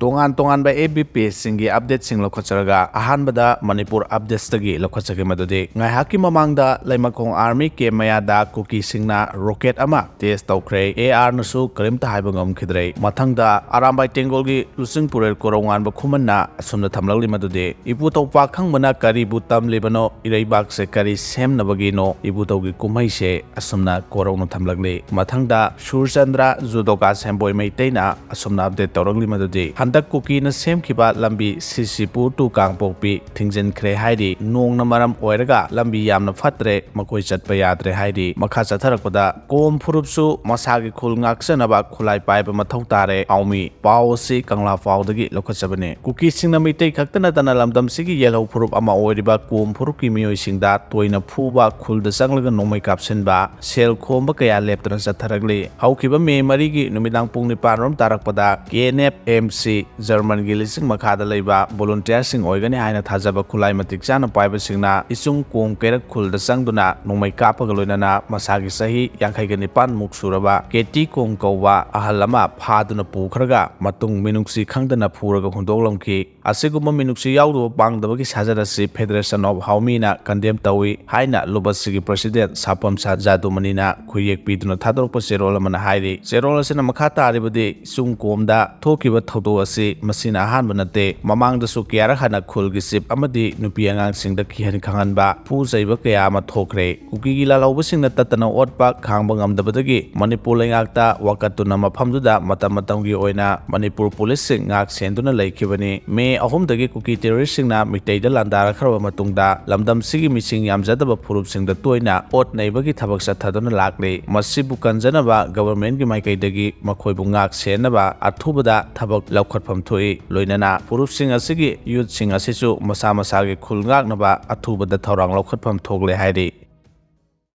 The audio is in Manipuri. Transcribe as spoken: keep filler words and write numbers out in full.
ꯇꯣꯉꯥꯟ ꯇꯣꯉꯥꯟꯕ ꯑꯦꯞ ꯕꯤ ꯄꯦꯖꯁꯤꯡꯒꯤ ꯑꯞꯗꯦꯠꯁꯤꯡ ꯂꯧꯈꯠꯆꯔꯒ, ꯑꯍꯥꯟꯕꯗ ꯃꯅꯤꯄꯨꯔ ꯑꯞꯗꯦꯠꯁꯇꯒꯤ ꯂꯧꯈꯠꯆꯒꯦ꯫ ꯃꯗꯨꯗꯤ ꯉꯥꯏꯍꯥꯛꯀꯤ ꯃꯃꯥꯡꯗ ꯂꯩꯃꯈꯣꯡ ꯑꯥꯔꯃꯤ ꯀꯦꯝ ꯃꯌꯥꯗ ꯀꯨꯀꯤꯁꯤꯡꯅ ꯔꯣꯀꯦꯠ ꯑꯃ ꯇꯦꯁ ꯇꯧꯈ꯭ꯔꯦ꯫ ꯑꯦ ꯑꯥꯔꯅꯁꯨ ꯀꯔꯤꯝꯇ ꯍꯥꯏꯕ ꯉꯝꯈꯤꯗ꯭ꯔꯦ꯫ ꯃꯊꯪꯗ ꯑꯔꯥꯝꯕꯥꯏ ꯇꯦꯡꯒꯣꯜꯒꯤ ꯂꯨꯆꯤꯡꯄꯨꯔꯦꯜ ꯀꯣꯔꯧꯉꯥꯟꯕ ꯈꯨꯃꯟꯅ ꯑꯁꯨꯝꯅ ꯊꯝꯂꯛꯂꯤ ꯃꯗꯨꯗꯤ, "ꯏꯄꯨ ꯊꯧꯄꯥꯛ ꯈꯪꯕꯅ ꯀꯔꯤꯕꯨ ꯇꯝꯂꯤꯕꯅꯣ? ꯏꯔꯩꯕꯥꯛꯁꯦ ꯀꯔꯤ ꯁꯦꯝꯅꯕꯒꯤꯅꯣ?" ꯏꯕꯨꯙꯧꯒꯤ ꯀꯨꯝꯍꯩꯁꯦ ꯑꯁꯨꯝꯅ ꯀꯣꯔꯧꯅ ꯊꯝꯂꯛꯂꯤ꯫ ꯃꯊꯪꯗ ꯁꯨꯔꯆꯟꯗ꯭ꯔ ꯖꯨꯗꯣꯀꯥ ꯁꯦꯝꯕꯣꯏ ꯃꯩꯇꯩꯅ ꯑꯁꯨꯝꯅ ꯑꯞꯗꯦꯠ ꯇꯧꯔꯛꯂꯤ ꯃꯗꯨꯗꯤ, ꯍꯟꯗꯛ ꯀꯨꯀꯤꯅ ꯁꯦꯝꯈꯤꯕ ꯂꯝꯕꯤ ꯁꯤꯁꯤꯄꯨꯔ to ꯀꯥꯡꯄꯣꯛꯄꯤ ꯊꯤꯡꯖꯤꯟꯈ꯭ꯔꯦ ꯍꯥꯏꯔꯤ꯫ ꯅꯣꯡꯅ ꯃꯔꯝ ꯑꯣꯏꯔꯒ ꯂꯝꯕꯤ ꯌꯥꯝꯅ ꯐꯠꯇ꯭ꯔꯦ, ꯃꯈꯣꯏ ꯆꯠꯄ ꯌꯥꯗ꯭ꯔꯦ ꯍꯥꯏꯔꯤ꯫ ꯃꯈꯥ ꯆꯠꯊꯔꯛꯄꯗ ꯀꯣꯝ ꯐꯨꯔꯨꯞꯁꯨ ꯃꯁꯥꯒꯤ ꯈꯨꯜ ꯉꯥꯛꯆꯅꯕ ꯈꯨꯠꯂꯥꯏ ꯄꯥꯏꯕ ꯃꯊꯧ ꯇꯥꯔꯦ, ꯍꯥꯎꯃꯤ꯫ ꯄꯥꯎ ꯑꯁꯤ ꯀꯪꯂꯥ ꯄꯥꯎꯗꯒꯤ ꯂꯧꯈꯠꯆꯕꯅꯤ꯫ ꯀꯨꯀꯤꯁꯤꯡꯅ ꯃꯤꯇꯩ ꯈꯛꯇ ꯅꯠꯇꯅ ꯂꯝꯗꯝꯁꯤꯒꯤ ꯌꯦꯜꯍꯧ ꯐꯨꯔꯨꯞ ꯑꯃ ꯑꯣꯏꯔꯤꯕ ꯀꯣꯝ ꯐꯨꯔꯨꯞꯀꯤ ꯃꯤꯑꯣꯏꯁꯤꯡꯗ ꯇꯣꯏꯅ ꯐꯨꯕ, ꯈꯨꯜꯗ ꯆꯪꯂꯒ ꯅꯣꯡꯃꯩ ꯀꯥꯞꯁꯤꯟꯕ, ꯁꯦꯜ ꯈꯣꯝꯕ ꯀꯌꯥ ꯂꯦꯞꯇꯅ ꯆꯠꯊꯔꯛꯂꯤ꯫ ꯍꯧꯈꯤꯕ ꯃꯦ ꯃꯔꯤꯒꯤ ꯅꯨꯃꯤꯗꯥꯡ ꯄꯨꯡ ꯅꯤꯄꯥꯟ ꯔꯣꯝ ꯇꯥꯔꯛꯄꯗ ꯀꯦ ꯑꯦꯟ ꯑꯦꯐ ꯑꯦꯝ ꯁꯤ ꯖꯔꯃꯟꯒꯤ ꯂꯤꯁꯤꯡ ꯃꯈꯥꯗ ꯂꯩꯕ ꯚꯣꯂꯨꯟꯇꯤꯌꯔꯁꯤꯡ ꯑꯣꯏꯒꯅꯤ ꯍꯥꯏꯅ ꯊꯥꯖꯕ ꯈꯨꯠꯂꯥꯏ ꯃꯇꯤꯛ ꯆꯥꯅ ꯄꯥꯏꯕꯁꯤꯡꯅ ꯏꯆꯨꯡ ꯀꯣꯝ ꯀꯩꯔꯛ ꯈꯨꯜꯗ ꯆꯪꯗꯨꯅ ꯅꯣꯡꯃꯩ ꯀꯥꯞꯄꯒ ꯂꯣꯏꯅꯅ ꯃꯁꯥꯒꯤ ꯆꯍꯤ ꯌꯥꯡꯈꯩꯒ ꯅꯤꯄꯥꯟ ꯃꯨꯛ ꯁꯨꯔꯕ ꯀꯦꯇꯤ ꯀꯣꯝ ꯀꯧꯕ ꯑꯍꯜ ꯑꯃ ꯐꯥꯗꯨꯅ ꯄꯨꯈ꯭ꯔꯒ ꯃꯇꯨꯡ ꯃꯤꯅꯨꯡꯁꯤ ꯈꯪꯗꯅ ꯐꯨꯔꯒ ꯍꯨꯟꯗꯣꯛꯂꯝꯈꯤ꯫ ꯑꯁꯤꯒꯨꯝꯕ ꯃꯤꯅꯨꯡꯁꯤ ꯌꯥꯎꯗꯕ ꯄꯥꯡꯗꯕꯒꯤ ꯁꯥꯖꯠ ꯑꯁꯤ Federation of ꯍꯥꯎꯃꯤꯅ condemn ꯇꯧꯏ ꯍꯥꯏꯅ ꯂꯨꯞ ꯑꯁꯤꯒꯤ president ꯁꯥꯄꯝ ꯁꯥ ꯖꯥꯗꯨꯃꯅꯤꯅ ꯈꯨꯌꯦꯛ ꯄꯤꯗꯨꯅ ꯊꯥꯗꯣꯔꯛꯄ ꯆꯦꯔꯣꯜ ꯑꯃꯅ ꯍꯥꯏꯔꯤ꯫ ꯆꯦꯔꯣꯜ ꯑꯁꯤꯅ ꯃꯈꯥ ꯇꯥꯔꯤꯕꯗꯤ, ꯆꯤꯡ ꯀꯣꯝꯗ ꯊꯣꯛꯈꯤꯕ ꯊꯧꯗꯣꯛ ꯑꯁꯤ ꯃꯁꯤꯅ ꯑꯍꯥꯟꯕ ꯅꯠꯇꯦ꯫ ꯃꯃꯥꯡꯗꯁꯨ ꯀꯌꯥꯔꯛ ꯍꯥꯟꯅ ꯈꯨꯜꯒꯤ chief ꯑꯃꯗꯤ ꯅꯨꯄꯤ ꯑꯉꯥꯡꯁꯤꯡꯗ ꯀꯤꯍꯟ ꯈꯪꯍꯟꯕ, ꯄꯨ ꯆꯩꯕ ꯀꯌꯥ ꯑꯃ ꯊꯣꯛꯈ꯭ꯔꯦ꯫ ꯀꯨꯀꯤꯒꯤ ꯂꯥꯜꯍꯧꯕꯁꯤꯡꯅ ꯇꯠꯇꯅ ꯑꯣꯠꯄ ꯈꯥꯡꯕ ꯉꯝꯗꯕꯗꯒꯤ ꯃꯅꯤꯄꯨꯔ ꯂꯩꯉꯥꯛꯇ ꯋꯥꯀꯠꯇꯨꯅ ꯃꯐꯝꯗꯨꯗ ꯃꯇꯝ ꯃꯇꯝꯒꯤ ꯑꯣꯏꯅ ꯃꯅꯤꯄꯨꯔ ꯄꯨꯂꯤꯁꯁꯤꯡ ꯉꯥꯛ ꯁꯦꯟꯗꯨꯅ ꯂꯩꯈꯤꯕꯅꯤ꯫ ꯃꯦ ꯑꯍꯨꯝꯗꯒꯤ ꯀꯨꯀꯤ terroristꯁꯤꯡꯅ ꯃꯤꯇꯩꯗ ꯂꯥꯟꯗꯥꯔꯛꯈ꯭ꯔꯕ ꯃꯇꯨꯡꯗ ꯂꯝꯗꯝꯁꯤꯒꯤ ꯃꯤꯁꯤꯡ ꯌꯥꯝꯖꯗꯕ ꯐꯨꯔꯨꯞꯁꯤꯡꯗ ꯇꯣꯏꯅ ꯑꯣꯠ ꯅꯩꯕꯒꯤ ꯊꯕꯛ ꯆꯠꯊꯗꯨꯅ ꯂꯥꯛꯂꯤ꯫ ꯃꯁꯤꯕꯨ ꯀꯟꯖꯅꯕ governmentꯀꯤ ꯃꯥꯏꯀꯩꯗꯒꯤ ꯃꯈꯣꯏꯕꯨ ꯉꯥꯛ ꯁꯦꯟꯅꯕ ꯑꯊꯨꯕꯗ ꯊꯕꯛ ꯂꯧꯈꯠꯐꯝ ꯊꯣꯛꯏ꯫ ꯂꯣꯏꯅꯅ ꯐꯨꯔꯨꯞꯁꯤꯡ ꯑꯁꯤꯒꯤ youthꯁꯤꯡ ꯑꯁꯤꯁꯨ ꯃꯁꯥ ꯃꯁꯥꯒꯤ ꯈꯨꯜ ꯉꯥꯛꯅꯕ ꯑꯊꯨꯕꯗ ꯊꯧꯔꯥꯡ ꯂꯧꯈꯠꯐꯝ ꯊꯣꯛꯂꯦ ꯍꯥꯏꯔꯤ꯫